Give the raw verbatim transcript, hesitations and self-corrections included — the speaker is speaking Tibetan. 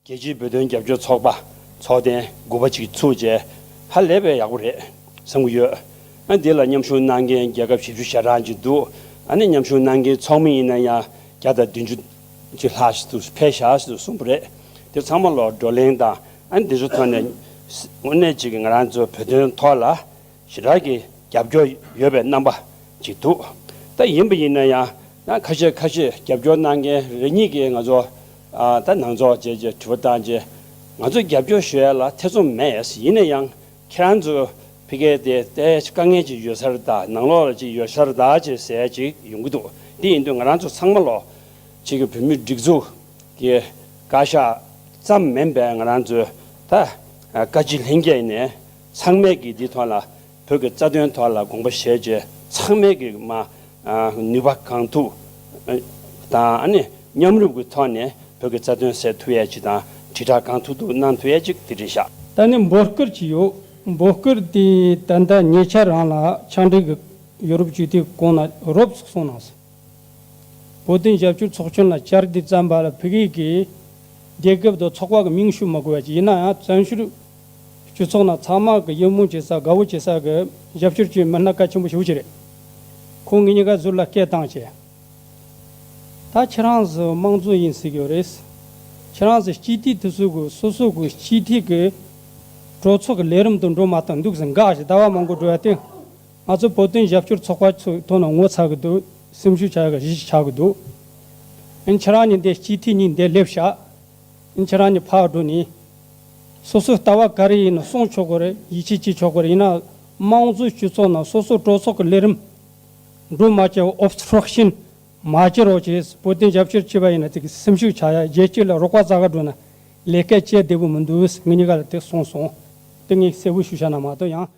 རྒྱལ་སྤྱིའི་བོད་དོན་རྒྱབ་སྐྱོར་ཚོགས་པ་ཚོགས་ཐེངས་དགུ་པ་ཅིག་ཚུགས་རྗེས་ཧ་ལས་པའི་ཡག་པོ་རེད་བསམ་གྱི་ཡོད། ཨ་འདི་ལ་མཉམ་ཞུགས་གནང་མཁན་རྒྱལ་ཁབ་བཞི་བཅུ་ཞེ་གྲངས་ཅིག་འདུག་ཨ་ནི་མཉམ་ཞུགས་གནང་མཁན་ཚོགས་མི་ཡིན་ན་ཡང་བརྒྱ་དང་བདུན་ཅུ་ཅིག་ལྷག་ཞིག་འདུག་ཕེབས་བཞག་ཞིག་འདུག་གསུངས་པ་རེད། དེ་ཚང་མ་ལ་བགྲོ་གླེང་དང་ཨ་ནི་འདི་ཚོ་ཐོག་ནས་དངོས་གནས་ཅིག་གི་ང་རང་ཚོ་བོད་དོན་ཐོག་ལ་ཞེ་དྲག་གི་རྒྱབ་སྐྱོར་ཡོད་པའི་རྣམ་པ་ཅིག་འདུག་ད་ཡིན་པ་ཡིན་ན་ཡང་ཡང་ཁ་ཤས་ཁ་ཤས་རྒྱབ་སྐྱོར་གནང་མཁན་རེ་གཉིས་ཀྱིས་ང་ཚོ་ཨ་ད་ནང་ཚོགས་བཅས་ཀྱི་དྲི་བ་བཏང་རྗེས་ང་ཚོ་རྒྱབ་སྐྱོར་ཞུ་ཡ་ལ་ཐེ་ཚོམ་མེད། ཡིན་ན་ཡང་ཁྱེད་རང་ཚོ་ཕ་གིར་དེ་ལྟའི་དཀའ་ངལ་ཅིག་ཡོད་ས་རེད་ད། ནང་ལོགས་ལ་ཅིག་ཡོད་ས་རེད་ད་ཅེས་ཟེར་ཡ་ཅིག་ཡོང་གི་འདུག་དེ་ཡིན་དུས་ང་རང་ཚོ་ཚང་མ་ལོ་ཅིག་གི་བོད་མིའི་སྒྲིག་འཛུགས་ཀྱི་བཀའ་ཤག་ཙམ་མིན་པའི་ང་རང་ཚོའི་ད་བཀའ་སྤྱི་ལྷན་རྒྱས་ནས་ཚང་མས་ཀྱིས་འདི་ཐོག་ལ་བོད་ཀྱི་རྩ་དོན་ཐོག་ལ་དགོངས་པ་བཞེས་རྗེས་ཚང་མས་ཀྱིས་མ་ནུས་པ་གང་ཐུབ་དང་ཨ་ནི་མཉམ་རུབ་ཀྱི་ཐོག་ནས་བོད་ཀྱི་རྩ་དོན་སེལ་ཐུབ་ཡས་ཅིག་དང་དྲིལ་བསྒྲགས་གང་ཐུབ་ཐུབ་གནང་ཐུབ་ཡས་ཅིག་དེ་འདྲ་བཞག་ད་ནི་འབོད་སྐུལ་ཅིག་ཡོད། འབོད་སྐུལ་དེ་ད་ལྟ་ཉེ་ཆར་རང་ལ་ཕྱག་འབྲེལ་གྱི་ཡོ་རོབ་སྤྱི་འཐུས་གོང་ན་རོབ་ཙམ་གསུངས་གནང་སོང་། བོད་དོན་རྒྱབ་སྐྱོར་ཚོགས་ཆུང་ལ་བཅར་འདི་བརྩམས་པ་ལ་ཕ་གི་གི་རྒྱལ་ཁབ་དང་ཚོགས་པ་གི་མིང་ཞུ་མི་དགོས་པ་ཅིག་ཡིན་ན་ཡང་བཙན་བྱོལ་སྤྱི་ཚོགས་ནང་ཚང་མ་གི་ཡིད་སྨོན་བྱེད་ས་དགའ་བོ་བྱེད་ས་གི་རྒྱབ་སྐྱོར་བྱེད་མི་སྣ་གལ་ཆེན་པོ་ཞེ་པོ་ཅིག་རེད། ཁོང་ངེད་གཉིས་ཀ་ཟུར་ལ་སྐད་བཏང་བྱས། ད་ཁྱེད་རང་ཚོ་དམངས་གཙོ་ཡིན་ཟེར་གྱི་ཡོད་རེད། ཁྱེད་རང་ཚོ་སྤྱི་འཐུས་དེ་ཚོ་གི་སོ་སོ་གི་སྤྱི་འཐུས་གི་གྲོས་ཚོགས་ཀྱི་ལས་རིམ་དུ་འགྲོ་མ་བཏང་འདུག་ཟེར་འགའ་ཞིག་ཟླ་བ་མང་པོ་འགྲོ་ཡ་དེ། ང་ཚོ་བོད་དོན་རྒྱབ་སྐྱོར་ཚོགས་པ་ཚོའི་ཐོག་ནས་ངོ་ཚ་གི་འདུག་སེམས་ཤུགས་ཆག་ཡ་གི་གཞི་ཆག་གི་འདུག་ཨ་ནི་ཁྱེད་རང་གཉིས་འདི་སྤྱི་འཐུས་གཉིས་འདི་སླེབས་ཤག་ཨ་ནི་ཁྱེད་རང་གཉིས་ཕར་འགྲོ་ནས། སོ་སོའི་ལྟ་བ་ག་རེ་ཡིན་ན་གསུང་ཆོག་གི་རེད། ཡིད་ཆེས་བྱེད་ཆོག་གི་རེད། ཡིན་ན་དམངས་གཙོའི་སྤྱི་ཚོགས་ནང་སོ་སོའི་གྲོས་ཚོགས་ཀྱི་ལས་རིམ་འགྲོ་མ་བཅུག་ཨོབ་སི་ཊྲག་ཤན་མ་བྱེད་རོགས་བྱེད། བོད་དོན་རྒྱབ་སྐྱོར་བྱས་པ་ཡིན་ན་དེ་གི་སེམས་ཤུགས་ཆག་ཡ། རྒྱལ་སྤྱི་ལ་རོགས་པ་རྩ་ག་འགྲོ་ན་ལས་ཀ་བྱེད་བདེ་པོ་མི་འདུག་ངེད་གཉིས་ཀ་ལ་དེ་གསུངས་སོང་། དེ་ངས་གསལ་པོ་ཞུ་བྱ་ན་མ་གཏོགས་ཡང་།